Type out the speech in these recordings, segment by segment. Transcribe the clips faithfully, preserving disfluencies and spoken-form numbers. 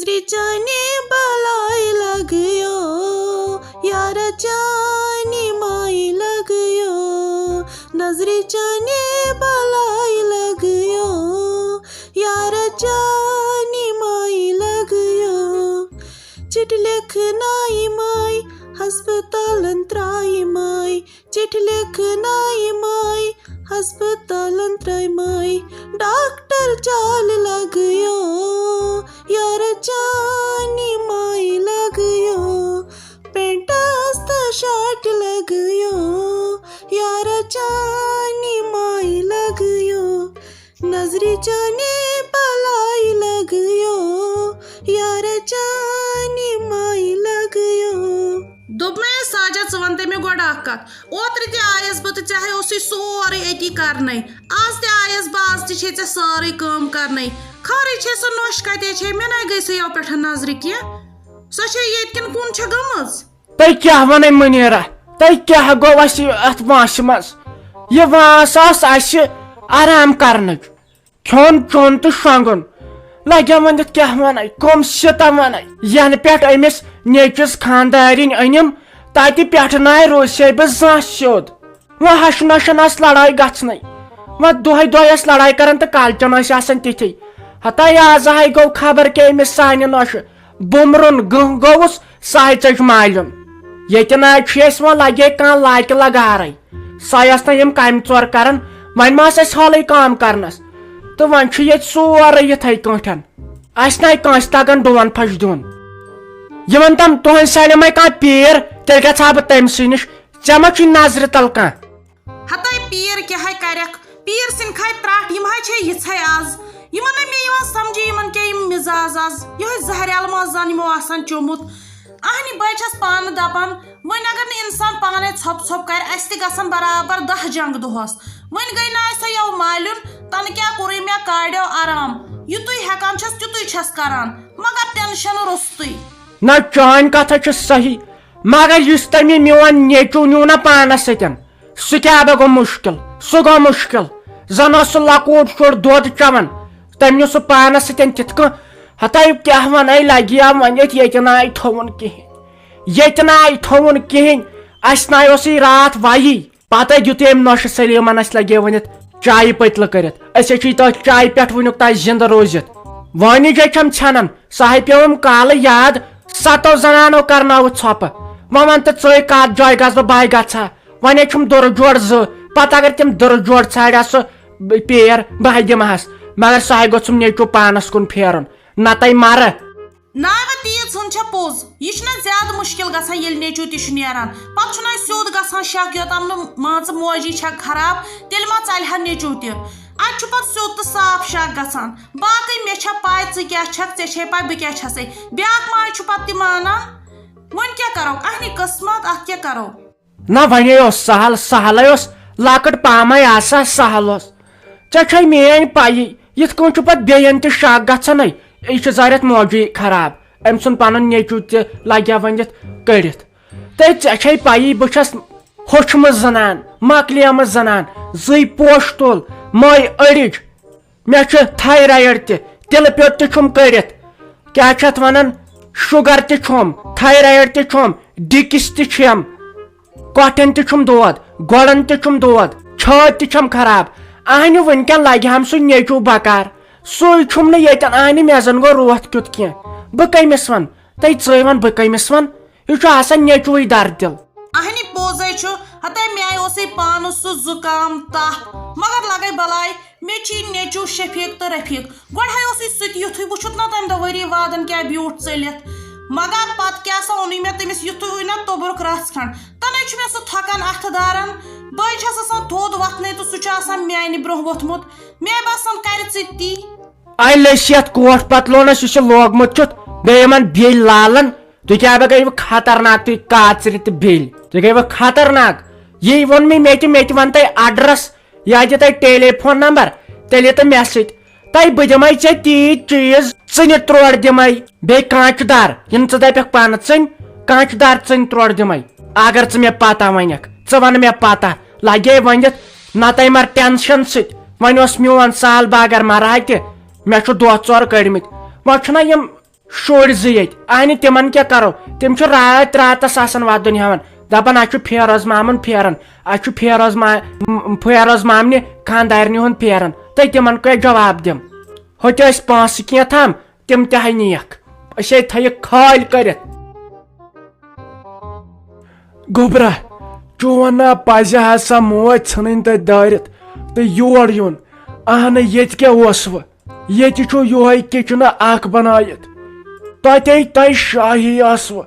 نظرِ چانہِ بلایہِ لگیو، یارا چانہِ مایہِ لگیو۔ نظرِ چانہِ بلایہِ لگیو، یارا چانہِ مایہِ لگیو۔ چِٹھۍ لیکھنایہِ مایہِ، ہسپتالن ترایہِ مایہِ۔ چِٹھۍ لیکھنایہِ مایہِ، ہسپتالن ترایہِ مایہِ۔ ڈاکٹر چالہِ لگیو، یارا چانہِ مایہِ لگیو۔ پینٹس تہٕ شارٹہِ لگیو، یارا چانہِ مایہِ لگیو۔ نظرِ چانہِ بلایہِ لگیو، یارا چانہِ مایہِ لگیو۔ دوٚپمَے ساجد، ژٕ وَن تہٕ مےٚ گۄڈٕ اَکھ کَتھ۔ اوترٕ تہِ آیَس بہٕ تہٕ ژےٚ ہَے اوسُے سورُے أتی کَرنَے۔ آز تہِ آیَس بہٕ، آز تہِ چھے ژےٚ سٲرٕے کٲم کَرنَے۔ خٲرٕے چھے سۄ نۄش کَتے چھے، مےٚ نَے گٔے سۄ یَوٕ پٮ۪ٹھ نظرِ کینٛہہ۔ سۄ چھے ییٚتہِ کِنہٕ کُن چھےٚ گٔمٕژ؟ تۄہہِ کیٛاہ وَنَے مُنیٖرا؟ تۄہہِ کیٛاہ گوٚو اَسہِ یہِ اَتھ وانٛسہِ منٛز؟ یہِ وانٛس آس اَسہِ آرام کَرنٕچ۔ کھیوٚن چیوٚن تہٕ شۄنٛگُن۔ لَگیٛا وۄنۍ یَتھ کیٛاہ وَنَے؟ کٕم سِتَم وَنَے؟ یَنہٕ پٮ۪ٹھ أمِس نیٚچوِس خانٛدارِنۍ أنِم، تَتہِ پٮ۪ٹھٕ نَے روٗزسے بہٕ زانٛہہ سیوٚد۔ وۄنۍ ہَشہِ نۄشَن ٲس لڑٲے گژھنَے۔ وۄنۍ دۄہَے دۄہَے ٲسۍ لڑٲے کران تہٕ کالچَن ٲسۍ آسان تِتھے۔ ہتا یہِ آز ہاے گوٚو خبر کیٛاہ أمِس سانہِ نۄشہِ۔ بُمرُن گٕہہ گوٚوُس، ساے ژٔج مالیُن۔ ییٚتہِ نہ چھُ اَسہِ وۄنۍ لگے کانٛہہ لاکہِ لگارے۔ سۄ ٲس نہٕ یِم کامہِ ژور کران، وۄنۍ ما ٲس اَسہِ حالٕے کٲم کرنس۔ تہٕ وۄنۍ چھُ ییٚتہِ سورُے یِتھَے کٲٹھۍ۔ اَسہِ نہ کٲنٛسہِ تگان ڈون پھش دیُن۔ یہِ وَن تَم تُہنٛدِ سایڈٕ ما کانٛہہ پیٖر، تیٚلہِ گژھٕ ہا بہٕ تٔمۍ سٕے نِش۔ ژےٚ ما چھُے نظرِ تل کانٛہہ؟ ہتاے پیٖر کیٛاہ ہے کرکھ؟ پیٖر سٕنٛدۍ کھاے ترٛٹھ، یِم ہے چھے یِژھے آز۔ یِمن نہٕ مےٚ یِوان سمجھے، یِمن کیٛاہ یِم مِزاز آز۔ یِہوٚے زہریلہٕ ما زن یِمو آسان چوٚمُت۔ اہنہِ بہٕ چھَس پانہٕ دپان، وۄنۍ اگر نہٕ انسان پانے ژھۄپہٕ ژھۄپہٕ کرِ، اسہِ تہِ گژھن برابر دَہ جنگ دۄہس۔ وۄنۍ گٔے نہٕ اسہِ سۄ یَوٕ مالیُن، تنہٕ کیٛاہ کوٚرُے مےٚ کاڑیو آرام۔ یُتُے ہٮ۪کان چھَس، تیُتُے چھَس کران، مگر ٹینشن روٚستُے۔ نہ، چٲنۍ کتھ ہے چھِ صحیح، مگر یُس تٔمۍ یہِ میون نیٚچو نیوٗ نہ پانس سۭتۍ، سُہ کیٛاہ بہ گوٚو مُشکِل؟ سُہ گوٚو مُشکِل۔ زن اوس سُہ لۄکُٹ شُر دۄد چٮ۪وان، تٔمۍ نیوٗ سُہ پانس سۭتۍ تِتھ کٔنۍ۔ ہتاے کیٛاہ ونَے، لگہِ ہا ونِتھ ییٚتہِ ناے تھوُن کِہینۍ۔ ییٚتہِ ناے تھوُن کِہینۍ۔ اسہِ ناے اوسُے راتھ وَیی۔ پتے دیُت أمۍ نۄشہِ سلیمن اسہِ لگے ؤنِتھ چایہِ پٔتلہٕ کٔرِتھ۔ أسۍ ہے چھِ تٔتھۍ چایہِ پٮ۪ٹھ وُنیُک تام زِندٕ روٗزِتھ۔ وٲنِج ہے چھم ژھٮ۪نان۔ سۄ ہے پیوٚوُم کالہٕ یاد، ستو زنانو کرناوٕ ژھۄپہٕ۔ وۄنۍ ون تہٕ ژٕے کتھ جایہِ گژھٕ بہٕ، بہٕ ہے گژھٕ ہا۔ وۄنۍ ہے چھُم دُرٕ جوڑ زٕ۔ پتہٕ اگر تِم دُرٕ جوڑ ژھانڈِ ہا سُہ پیر، بہٕ ہے دِمہٕ ہس۔ مگر سُہ ہے گوٚژھُم نیٚچو پانس کُن پھیرُن، نتہٕ مرٕ۔ ناے وۄنۍ تیٖژ ہٕن چھےٚ پوٚز، یہِ چھُنہ زیادٕ مُشکِل گژھان ییٚلہِ نیٚچو تہِ چھُ نیران۔ پتہٕ چھُنہ اَسہِ سیوٚد گژھان شک، یوٚتام نہٕ مان ژٕ موجی چھےٚ خراب، تیٚلہِ ما ژلہِ ہا نیٚچو تہِ۔ اَتہِ چھُ پتہٕ سیوٚد تہٕ صاف شک گژھان۔ باقٕے مےٚ چھےٚ پاے ژٕ کیٛاہ چھکھ، ژےٚ چھے پاے بہٕ کیٛاہ چھسے۔ بیٛاکھ ماے چھُ پتہٕ تہِ مانان۔ وۄنۍ کیٛاہ کرو، اہنہِ قٕسمت، اتھ کیٛاہ کرو؟ نہ، وۄنۍ اوس سہل، سہلے اوس، لۄکٕٹ پامے آسہٕ ہا، سہل اوس۔ ژےٚ چھے میٲنۍ پَیی، یِتھ کٔنۍ چھُ پتہٕ بیٚین تہِ شک گژھان، ہے، یہِ چھُ ظٲہرَتھ موجی خراب، أمۍ سُنٛد پنُن نیٚچو تہِ لگہِ ہا ؤنِتھ کٔڑِتھ۔ تہٕ ژےٚ چھے پَیی، بہٕ چھَس ہوٚچھمٕژ زنان، مۄکلیمٕژ زنان، زٕے پوشہٕ تُل، مٔے أڑِج۔ مےٚ چھُ تھایرایڈ تہِ، تِلہٕ پیوٚت تہِ چھُم کٔڑِتھ۔ کیٛاہ چھِ اَتھ وَنان؟ شُگر تہِ چھُم، تھایرایڈ تہِ چھُم، ڈِکِس تہِ چھِم، کۄٹھٮ۪ن تہِ چھُم دود، گۄڈَن تہِ چھُم دود، چھٲتۍ تہِ چھَم خراب۔ اَہنہِ وٕنکٮ۪ن لَگہِ ہَم سُہ نیٚچوٗ بکار۔ سُے چھُم نہٕ ییٚتٮ۪ن، اَہنہِ مےٚ زَن گوٚو روتھ کیُتھ کینٛہہ۔ بہٕ کٔمِس وَنہٕ؟ تَے ژٕے وَن، بہٕ کٔمِس وَنہٕ؟ یہِ چھُ آسان نیٚچوٗوٕے دَردِل۔ اہنہِ پوٚزے چھُ، ہتے مےٚ اوسُے پانس سُہ زُکام تپھ، مگر لگے بلاے، مےٚ چھُ یہِ نیٚچو شفیق تہٕ رفیق۔ گۄڈٕ ہے اوسُے سُہ تہِ یُتھُے، وُچھُتھ نا تمہِ دۄہ ؤری وادن کیٛاہ بیوٗٹھ ژٔلِتھ۔ مگر پتہٕ کیٛاہ سا اوٚنُے مےٚ تٔمِس یُتھُے نا توٚبرُک رژھ کھنڈ۔ تنے چھُ مےٚ سُہ تھۄکان اتھٕ دارن۔ بہٕ ہے چھس آسان تھوٚد وۄتھنے تہٕ سُہ چھُ آسان میانہِ برونٛہہ ووٚتھمُت۔ مےٚ باسان کرِ ژٕ تی۔ اے لٔسۍ یتھ کوٹ پتلونس یُس یہِ لوگمُت چھُتھ، بیٚیہِ یِمن بیٚلۍ لالن۔ تُہۍ کیٛاہ بہ گٔیوٕ خطرناک، تُہۍ کاژرِ تہٕ بیٚلۍ۔ تُہۍ گٔیوٕ خطرناک۔ یی ووٚن مےٚ، مےٚ تہِ، مےٚ تہِ وَن تۄہہِ address، یا دِ تۄہہِ telephone number، تیٚلہِ تہٕ مےٚ سۭتۍ۔ تۄہہِ بہٕ دِمَے ژےٚ تیٖتۍ چیٖز، ژٕنہِ ترٛوڈ دِمَے، بیٚیہِ کانچہٕ دار، یِم ژٕ دَپَکھ پانہٕ ژٕنۍ، کانچہٕ دار ژٕنہِ ترٛوڈ دِمَے۔ اگر ژٕ مےٚ پتہ وَنَکھ، ژٕ وَن مےٚ پتہ، لگے ؤنِتھ، نَتہٕ مَر tension سۭتۍ۔ وۄنۍ اوس میون سال، بہٕ اگر مَرٕ ہا تہِ، مےٚ چھُ دۄہ ژور کٔڑمٕتۍ۔ وۄنۍ چھُنہ یِم شُرۍ زٕ ییٚتہِ، اہنہِ تِمن کیٛاہ کرو؟ تِم چھِ راتھ راتس آسان ودُن ہٮ۪وان، دپان، اسہِ چھُ فیروز مامُن پھیران، اسہِ چھُ فیروز ما-، م-، فیروز مامنہِ خاندارنہِ ہُنٛد پھیران، تہٕ تِمن کیٛاہ جواب دِم؟ ہوٚتہِ ٲسۍ پونٛسہٕ کینٛہہ تام، تِم تہِ ہاے نِیَکھ، أسۍ ہے تھٲیِکھ خٲلۍ کٔرِتھ۔ گوٚبرا، چون نا پزِ ہا سۄ موج ژھٕنٕنۍ تتہِ دٲرِتھ تہٕ یور یُن۔ اہنہٕ، ییٚتہِ کیٛاہ اوسوٕ؟ ییٚتہِ چھُ یُہے کِچنہٕ اکھ بنٲیِتھ۔ تتے تۄہہِ شاہی ٲسوٕ،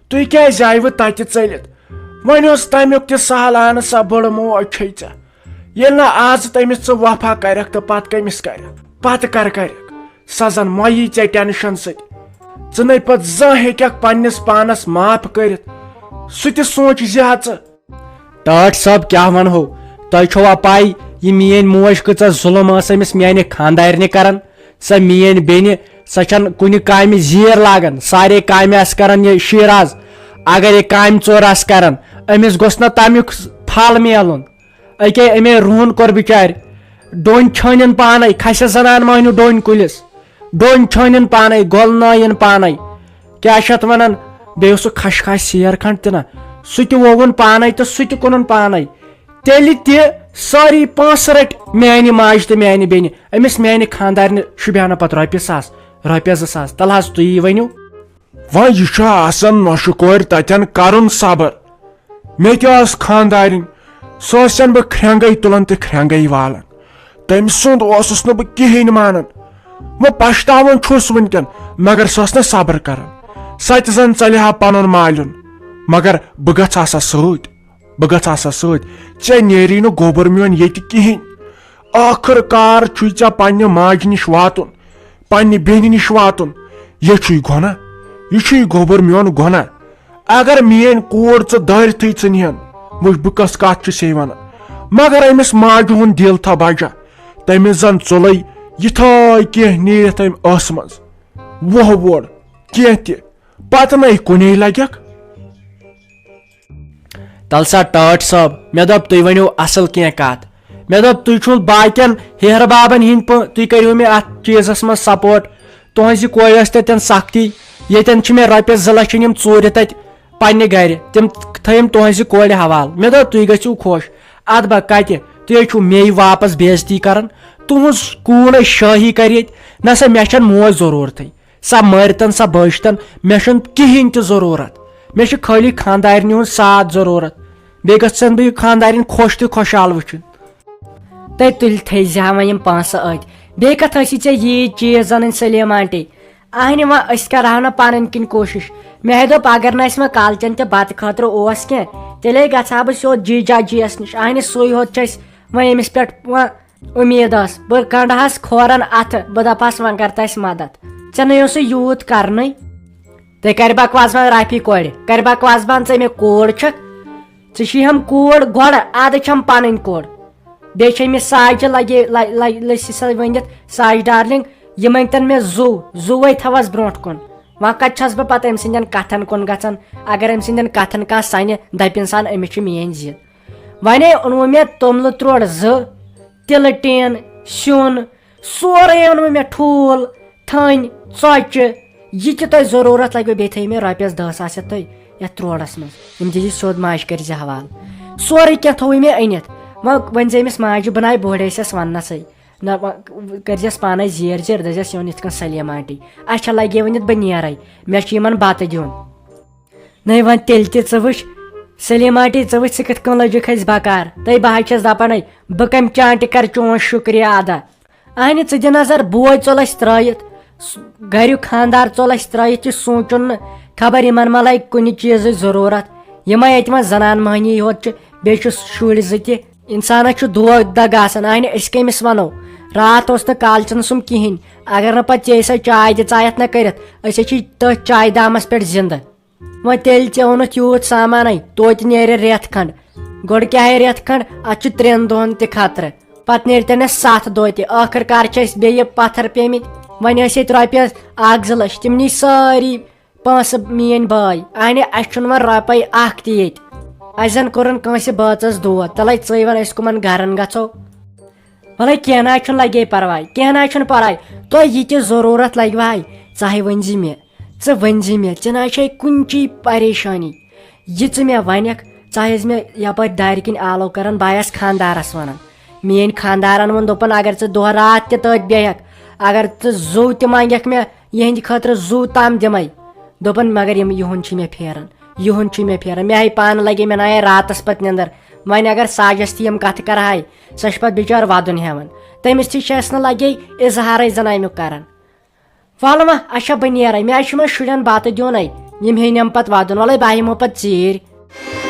تُہۍ کیٛازِ آیوٕ تتہِ ژٔلِتھ؟ وۄنۍ اوس تمیُک تہِ سہل، اہنہٕ، سۄ بٔڑ موج چھے ژےٚ۔ ییٚلہِ نہٕ آز تٔمِس ژٕ وفا کرکھ تہٕ پتہٕ کٔمِس کرکھ؟ پتہٕ کر کرکھ؟ سۄ زن مۄیی ژےٚ ٹینشن سۭتۍ۔ ژٕ نے پتہٕ زانٛہہ ہیٚککھ پننِس پانس معاف کٔرِتھ۔ سُہ تہِ سونٛچ زِ ہا ژٕ۔ ٹٲٹھ صٲب، کیٛاہ ونہو؟ تۄہہِ چھوا پاے، یہِ میٲنۍ موج کۭژاہ ظُلم ٲس أمِس میانہِ خاندارنہِ کران؟ سۄ میٲنۍ بیٚنہِ، سۄ چھنہٕ کُنہِ کامہِ زیٖر لاگان، سارے کامہِ آسہِ کران یہِ شیراز۔ اگر یہِ کامہِ ژور آسہِ کران، أمِس گوٚژھ نہ تمیُک پھل میلُن۔ أکے أمے رُہُن کوٚر بِچارِ ڈوٗنۍ چھٲنِن پانے، کھسٮ۪س زنان مۄہنیو ڈوٗنۍ کُلِس، ڈوٗنۍ چھٲنِن پانے، گۄل نٲیِن پانے، کیٛاہ چھِ اتھ ونان؟ بیٚیہِ اوس سُہ کھش کھش سیر کھنڈ تہِ نہ، سُہ تہِ وووُن پانے تہٕ سُہ تہِ کُنُن پانے۔ تیٚلہِ تہِ سٲری پونٛسہٕ رٔٹۍ میانہِ ماجہِ تہٕ میانہِ بیٚنہِ، أمِس میانہِ خاندارنہِ شوٗبیٛاو نہٕ پتہٕ رۄپیہِ ساس، رۄپیس زٕ ساس۔ تلہٕ حظ تُہی ؤنِو۔ وۄنۍ یہِ چھُ آسان نۄشہِ کورِ تتٮ۪ن کرُن صبر۔ مےٚ تہِ ٲس خاندارِنۍ، سۄ ٲسن بہٕ کھرٛٮ۪نٛگے تُلان تہٕ کھرٛٮ۪نٛگے والان۔ تٔمۍ سُنٛد اوسُس نہٕ بہٕ کِہیٖنۍ مانان۔ وۄنۍ پشتاوان چھُس وٕنکٮ۪ن، مگر سۄ ٲس نہٕ صبر کران۔ سۄ تہِ زن ژلہِ ہا پنُن مالیُن، مگر بہٕ گژھٕ ہا سۄ سۭتۍ، بہٕ گژھٕ ہا سۄ سۭتۍ۔ ژےٚ نیری نہٕ گوٚبُر میون ییٚتہِ کِہیٖنۍ۔ ٲخٕر کار چھُے ژےٚ پننہِ ماجہِ نِش واتُن، پننہِ بیٚنہِ نِش واتُن۔ یہِ چھُے گۄناہ، یہِ چھُے گوٚبُر میون گۄناہ۔ اگر میٲنۍ کوٗر ژٕ دٲرتھٕے ژٕ نِہن، وٕچھ بہٕ کۄس کتھ چھُس یے ونان۔ مگر أمِس ماجہِ ہُنٛد دِل تھا بجا، تٔمِس زن ژوٚلے یِتھٲے کینٛہہ نیٖرِتھ أمۍ ٲسہٕ منٛز۔ وُہ وُہُر کینٛہہ تہِ، پتہٕ نے کُنے لگٮ۪کھ۔ تلہٕ سا ٹٲٹھ صٲب، مےٚ دوٚپ تُہۍ ؤنِو اصل کینٛہہ کتھ۔ مےٚ دوٚپ تُہۍ چھِو باقین ہیہر بابن ہٕنٛدۍ پٲٹھۍ، تُہۍ کٔرِو مےٚ اتھ چیٖزس منٛز سپورٹ۔ تُہنٛزِ کورِ ٲس تتٮ۪ن سختی، ییٚتٮ۪ن چھِ مےٚ رۄپیس زٕ لچھ أنِم ژوٗرِ تتہِ پننہِ گرِ، تِم تھٲیِم تُہنٛزِ کورِ حوالہٕ۔ مےٚ دوٚپ تُہۍ گٔژھِو خۄش۔ اتھ بہ کتہِ، تُہۍ ہے چھِو مے واپس بے عزتی کران۔ تُہنٛز کوٗر ہے شٲہی کرِ ییٚتہِ، نہ سا مےٚ چھنہٕ موج ضروٗرتھٕے۔ سۄ مٲرتن، سۄ بٲجتن، مےٚ چھُنہٕ کِہیٖنۍ تہِ ضروٗرت۔ مےٚ چھُ خٲلی خانٛدارنہِ ہُنٛد ساتھ ضروٗرت۔ بیٚیہِ گژھن بہٕ یہِ خانٛدارِنۍ خۄش تہٕ خۄشحال وٕچھُن۔ تہٕ تُلۍ تھٲیزِ ہا وۄنۍ یِم پونٛسہٕ أتھۍ۔ بیٚیہِ کَتھ ٲسی ژےٚ ییٖتۍ چیٖز اَنٕنۍ سلیمانٹی؟ اہنہِ وۄنۍ أسۍ کَرہاو نہٕ پَنٕنۍ کِنۍ کوٗشِش۔ مےٚ ہے دوٚپ اگر نہٕ اَسہِ وۄنۍ کالچَن تہِ بَتہٕ خٲطرٕ اوس کینٛہہ، تیٚلے گژھٕ ہا بہٕ سیوٚد جی جاجیَس نِش۔ اہنہِ سُے ہوت چھِ اَسہِ وۄنۍ أمِس پٮ۪ٹھ وۄنۍ اُمید ٲس۔ بہٕ گنٛڈہس کھورن اتھٕ، بہٕ دپہس وۄنۍ کر تہٕ اسہِ مدد۔ ژےٚ نے اوسُے یوٗت کرنُے۔ تہٕ کرِ بکواس بنٛد رافی کورِ، کرِ بکواس بنٛد، ژٕ مےٚ کوٗر چھکھ۔ ژےٚ چھِ ہم کوٗر گۄڈٕ، ادٕ چھم پنٕنۍ کوٗر۔ بیٚیہِ چھے مےٚ ساجہِ لگے، ل-، ل-، لٔسۍ سۄ ؤنِتھ، ساجہِ ڈارلنگ، یہِ مٔنگتن مےٚ زُو، زُوے تھاوس برونٛٹھ کُن۔ وۄنۍ کتہِ چھس بہٕ پتہٕ أمۍ سٕنٛدٮ۪ن کتھن کُن گژھان؟ اگر أمۍ سٕنٛدٮ۪ن کتھن کانٛہہ سنہِ، دپہِ انسان، أمِس چھِ میٲنۍ ضد۔ وۄنۍ اوٚنوُ مےٚ توٚملہٕ تروٚڑ زٕ، تِلہٕ ٹیٖن، سیُن، سورُے اوٚنوُ مےٚ، ٹھوٗل، تھٔنۍ، ژۄچہِ، یہِ تہِ تۄہہِ ضروٗرت لگِوٕ، بیٚیہِ تھٲیِو مےٚ رۄپیَس دَہ ساس ہٮ۪تھ تُہۍ یَتھ تروڑَس منٛز۔ یِم دیٖزِ سیوٚد ماجہِ کٔرۍ زِ حوالہٕ۔ سورُے کینٛہہ تھوٚوُے مےٚ أنِتھ۔ وۄنۍ ؤنۍ زِ أمِس ماجہِ، بہٕ نَے بوٚڑ ٲسِس وَننَسٕے۔ نہ، وۄنۍ کٔرۍ زٮ۪س پانَے زیٖر زیٖر، دٔپۍ زٮ۪س یُن یِتھ کٔنۍ سلیمانٹی۔ اچھا، لگے ؤنِتھ بہٕ نیرَے، مےٚ چھُ یِمَن بَتہٕ دیُن۔ نَے وۄنۍ تیٚلہِ تہِ ژٕ وٕچھ، سلیمانٹی، ژٕ وٕچھ، ژٕ کِتھ کٔنۍ لٔجِکھ اَسہِ بکار۔ تَے بہٕ حظ چھَس دَپان، ہے، بہٕ کَمہِ چانٹہِ کَرٕ چون شُکریہ ادا؟ اہنہِ، ژٕ دِ نظر، بوے ژوٚل اَسہِ ترٛٲیِتھ، س-، گَریُک خانٛدار ژوٚل اَسہِ ترٛٲیِتھ، یہِ سوٗنٛچُن نہٕ، خبر یِمَن ما لَگہِ کُنہِ چیٖزٕچ ضروٗرت۔ یِمَے اَتہِ وۄنۍ زنان مٔہنی یوت چھِ، بیٚیہِ چھُس شُرۍ زٕ تہِ۔ اِنسانَس چھُ دود دَگ آسان۔ اہنہِ، أسۍ کٔمِس وَنو؟ راتھ اوس نہٕ کالچَن سُم کِہیٖنۍ۔ اگر نہٕ پَتہٕ ژےٚ سۄ چاے دِژایَتھ نہ کٔرِتھ، أسۍ ہے چھِ تٔتھۍ چایہِ دامَس پٮ۪ٹھ زِندٕ۔ وۄنۍ تیٚلہِ ژےٚ اوٚنُتھ یوٗت سامانَے، توتہِ نیرِ رٮ۪تھ کھنٛڈ۔ گۄڈٕ کیٛاہ ہے رٮ۪تھ کھنٛڈ؟ اَتھ چھُ ترٛٮ۪ن دۄہَن تہِ خطرٕ۔ پَتہٕ نیرِ تَنہٕ اَسہِ سَتھ دۄہ تہِ۔ ٲخٕر کار چھِ اَسہِ بیٚیہِ پَتھر پیٚمٕتۍ۔ وۄنۍ ٲسۍ ییٚتہِ رۄپیَس اَکھ زٕ لَچھ، تِم نی سٲری پونٛسہٕ میٛٲنۍ بٲے۔ اہنہِ، اَسہِ چھُنہٕ وۄنۍ رۄپَے اَکھ تہِ ییٚتہِ۔ اَسہِ زَن کوٚرُن کٲنٛسہِ بٲژَس دود۔ تَلَے ژٕے وَن، أسۍ کٕمَن گَرَن گژھو؟ وَلَے کینٛہہ نہ حظ چھُنہٕ، لَگے پَرواے، کینٛہہ نہ حظ چھُنہٕ پَرواے۔ تۄہہِ یہِ تہِ ضروٗرت لَگہِ وَے، ژٕ ہے ؤنۍ زِ مےٚ۔ ژٕ ؤنۍ زِ مےٚ، ژےٚ نہ چھے کُنچی پریشٲنی۔ یہِ ژٕ مےٚ ونکھ، ژٕ آیس مےٚ یپٲرۍ دارِ کِنۍ آلو کران، بہٕ آیس خاندارس ونان۔ میٲنۍ خاندارن ووٚن، دوٚپُن، اگر ژٕ دۄہ راتھ تہِ تٔتھۍ بیٚہکھ، اگر ژٕ زُو تہِ منگکھ مےٚ، یِہنٛدِ خٲطرٕ زُو تام دِمے۔ دوٚپُن، مگر یِم، یِہُنٛد چھُ مےٚ پھیران، یِہُنٛد چھُ مےٚ پھیران۔ مےٚ آیہِ پانہٕ لگے، مےٚ نہ آیہِ راتس پتہٕ نِندٕر۔ وۄنۍ اگر ساجس تہِ یِم کتھٕ کرہاے، سۄ چھِ پتہٕ بِچٲر ودُن ہٮ۪وان۔ تٔمِس تہِ چھس نہٕ لگے اظہارے زن امیُک کران۔ وَلہٕ وۄنۍ، اچھا، بہٕ نیرے، مےٚ چھُ مےٚ شُرٮ۪ن بَتہٕ دیُن اَتہِ، یِم ہیٚنٮ۪م پَتہٕ وَدُن، وَلَے بہٕ یِمو پَتہٕ ژیٖرۍ۔